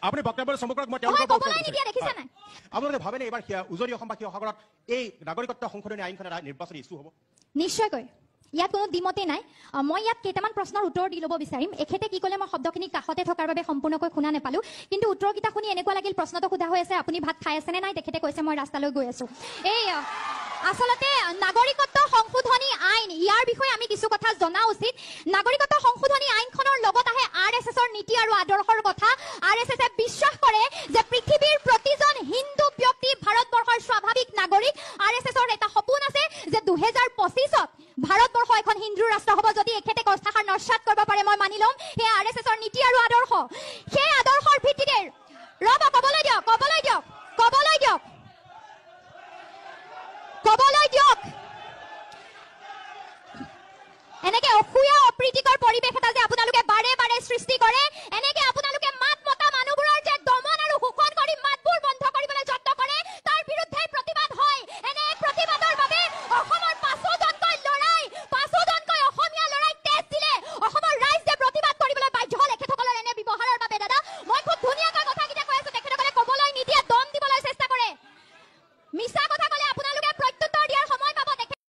আপুনি বক্তব্য চমু কৰক, মই ক'বলৈ নিদিয়ে, দেখিছে নাই? আপোনালোকে ভাবেনে এইবাৰ উজনি অসম বা শিৱসাগৰত এই নাগৰিকত্ব সংশোধনী আইনখন এটা নিৰ্বাচনী ইছ্যু হ'ব? নিশ্চয়কৈ, ইয়াত কোনো দ্বিমতেই নাই। মই ইয়াত কেইটামান প্ৰশ্নৰ উত্তৰ দি ল'ব বিচাৰিম। এখেতে কি ক'লে মই শব্দখিনি কাষতে থকাৰ বাবে সম্পূৰ্ণকৈ শুনা নাপালো, কিন্তু উত্তৰকেইটা শুনি এনেকুৱা লাগিল প্ৰশ্নটো সোধা হৈ আছে আপুনি ভাত খাই আছেনে নাই, তেখেতে কৈছে মই ৰাস্তালৈ গৈ আছো। এই আচলতে নাগৰিকত্ব সংশোধনী আইন, ইয়াৰ বিষয়ে আমি কিছু কথা জনা উচিত। নাগৰিকত্ব সংশোধনী আইনখনৰ লগত আহে আৰ এছ এছৰ নীতি আৰু আদৰ্শৰ কথা। আৰ এছ এছে বিশ্বাস কৰে যে পৃথিৱীৰ প্ৰতিজন হিন্দু ব্যক্তি ভাৰতবৰ্ষৰ স্বাভাৱিক নাগৰিক। আৰ এছ এছৰ এটা সপোন আছে যে 2025ত ভাৰতবৰ্ষ এখন হিন্দু ৰাষ্ট্ৰ হ'ব। যদি এখেতে কথাষাৰ নস্যাৎ কৰিব পাৰে মই মানি ল'ম। সেয়া আৰ এছ এছৰ নীতি আৰু আদৰ্শ। সেই আদৰ্শৰ ভিত্তিতে, ৰ'ব, ক'বলৈ দিয়ক, ক'বলৈ দিয়ক, ক'বলৈ দিয়ক, ক'বলৈ দিয়ক। এনেকে অসূয়া অপ্ৰীতিকৰ পৰিৱেশ এটা যে আপোনালোকে বাৰে বাৰে সৃষ্টি কৰে, এনেকে